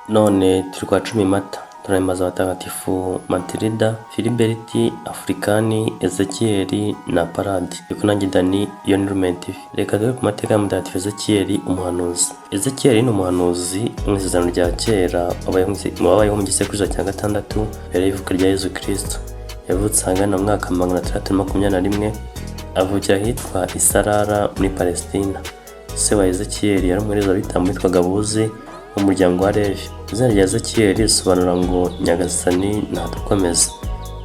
None turi kwa 10 Mata, turahimbaza abatagatifu Matilda, Filiberiti, Afrikani, Ezekiyeli na Paradi. Ariko nanjye Dani, iyo ni Lumen TV. Reka dore ku mateka ya Mutagatifu Ezekiyeli, umuhanuzi. Ezekiyeli ni umuhanuzi wo mu Isezerano rya Kera, wabayeho mu gisekuruza cya gatandatu mbere y'ivuka rya Yezu Kristo. Yavutse ahagana mu mwaka 621, avukira ahitwa Isarara muri Palestina. Se wa Ezekiyeli yari umuherezabitambo witwaga Buzi wo mu muryango wa Levi. Izina rya Ezekiyeli risobanura ngo "Nyagasani ntadukomeza".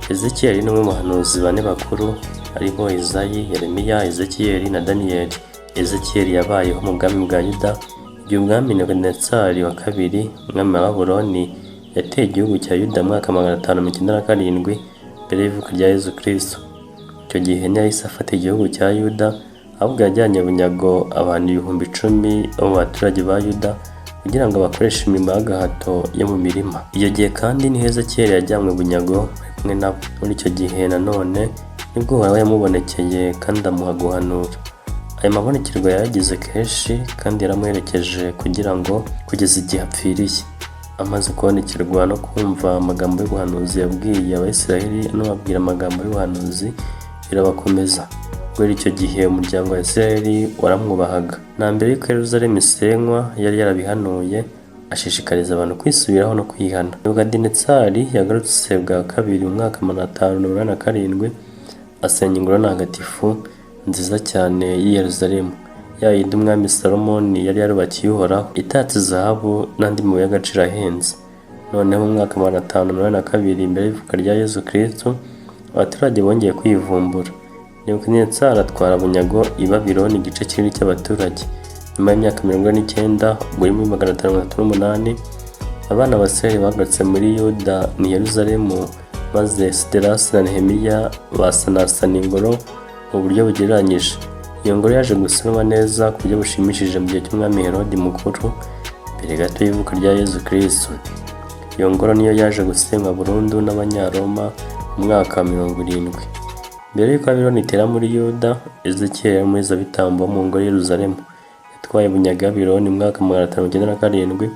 Ezekiyeli ni umwe mu bahanuzi bane bakuru, aribo Izayi, Yeremiya, Ezekiyeli na Daniyeli. Ezekiyeli yabayeho mu bwami bwa Yuda igihe umwami Nebukadinezari wa kabiri, umwami wa Babuloni, yateye igihugu cya Yuda mu mwaka 597 mbere y'ivuka rya Yezu Kristo. Icyo gihe ntiyahise afata igihugu cya Yuda, ahubwo yajyanye bunyago abantu 10,000 bo mu baturage ba Yuda kugira ngo bakoreshe imirimo y'agahato yo mu mirima. Icyo gihe kandi niho Ezekiyeli yajyanywe bunyago ari kumwe nabo. Muri icyo gihe nanone nibwo Uhoraho yamubonekeye kandi amuha guhanura. Ayo mabonekerwa yayagize kenshi kandi yaramuherekeje kugira ngo kugeza igihe apfiriye. Amaze kubonekerwa no kumva amagambo y'ubuhanuzi, yabwiye Abayisraheli anababwira amagambo y'ubuhanuzi, birabakomeza. Guhera icyo gihe umuryango wa Isiraheli waramwubahaga. Na mbere y'uko Yeruzalemu isenywa yari yarabihanuye, ashishikariza abantu kwisubiraho no kwihana. Nebukadinezari yagarutse bwa kabiri mu mwaka 587, asenya ingoro ntagatifu nziza cyane y'i Yeruzalemu, ya yindi umwami Salomoni yari yarubakiye Uhoraho, itatse zahabu n'andi mabuye y'agaciro ahenze. Noneho mu mwaka 582 mbere y'ivuka rya Yezu Kristo, abaturage bongeye kwivumbura. Nebukadinezari atwara bunyago i Babiloni igice kinini cy'abaturage. Nyuma y'imyaka 49, ubwo muri 538, abana ba Isirayeli bagarutse muri Yuda ni Yeruzalemu, maze Esiderasi na Nehemiya basanasana ingoro mu buryo bugereranyije. Iyo ngoro yaje gusanwa neza ku buryo bushimishije mu gihe cy'umwami Herodi Mukuru, mbere gato y'ivuka rya Yezu Kristo. Iyo ngoro niyo yaje gusenywa burundu n'Abanyaroma mu mwaka wa 70. Mbere y'uko Babiloni itera muri Yuda, Ezekiyeli yari umuherezabitambo wo mu ngoro y'i Yeruzalemu. Yatwawe bunyago i Babiloni mu mwaka 597,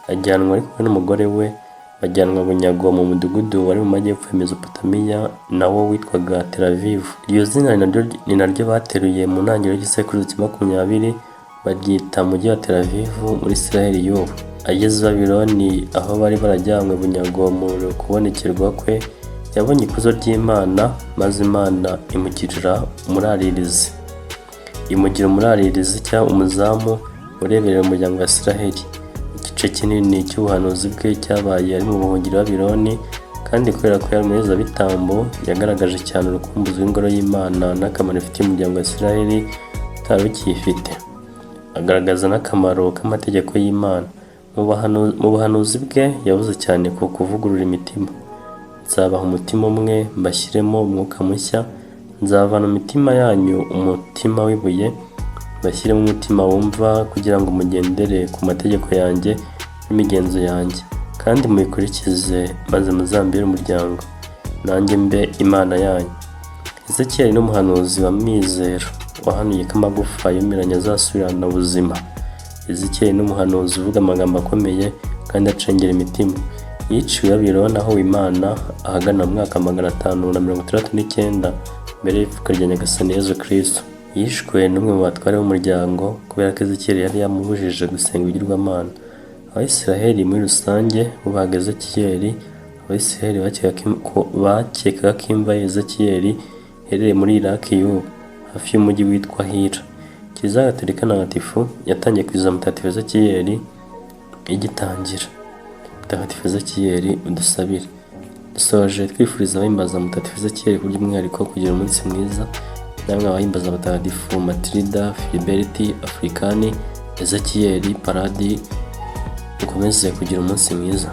ajyanwa ari kumwe n'umugore we, bajyanwa bunyago mu mudugudu wari mu majyepfo ya Mezopotamiya, nawo witwaga Tel Aviv. Iryo zina ni naryo bateruye mu ntangiriro y'igisekuruza cya 20, baryita umujyi wa Tel Aviv muri Isiraheli y'ubu. Ageze i Babiloni aho bari barajyanywe bunyago, mu kubonekerwa kwe yabonye ikuzo ry'Imana, maze Imana imugirira umuraririzi. Imugira umuraririzi cyangwa umuzamu ureberera umuryango wa Isiraheli. Igice kinini cy'ubuhanuzi bwe cyabaye ari mu buhungiro i Babiloni, kandi kubera ko yari umuherezabitambo, yagaragaje cyane urukumbuzi rw'ingoro y'Imana n'akamaro ifitiye umuryango wa Isiraheli utari ukiyifite. Agaragaza n'akamaro k'amategeko y'Imana. Mu buhanuzi bwe yavuze cyane ku kuvugurura imitima. "Nzabaha umutima umwe, mbashyiremo umwuka mushya, nzavana mu mitima yanyu umutima w'ibuye, mbashyiremo umutima wumva, kugira ngo mugendere ku mategeko yanjye n'imigenzo yanjye, kandi mubikurikize, maze muzambere umuryango, nanjye mbe Imana yanyu." Ezekiyeli ni umuhanuzi wa mizero wahanuye ko amagufa yumiranye azasubirana ubuzima. Ezekiyeli ni umuhanuzi uvuga amagambo akomeye kandi acengera imitima. Yiciwe i Babiloni aho Imana ahagana mu mwaka 569 mbere y'ivuka rya Nyagasani Yezu Kristo. Yishwe n'umwe mu batware b'umuryango kubera ko Ezekiyeli yari yamubujije gusenga ibigirwamana. Abayisraheli muri rusange bubahaga Ezekiyeli. Abayisraheli bakekaga ko imva ya Ezekiyeli iherereye muri Iraki y'ubu, hafi y'umujyi witwa Hira. Kiliziya Gatolika Ntagatifu yatangiye kwizihiza Mutagatifu Ezekiyeli igitangira. Mutagatifu Ezekiyeli, udusabire. Dusoje twifuriza abahimbaza Mutagatifu Ezekiyeli ku by'umwihariko kugira umunsi mwiza. Namwe abahimbaza abatagatifu Matilda, Filiberiti, Afrikani, Ezekiyeli, Paradi, mukomeze kugira umunsi mwiza.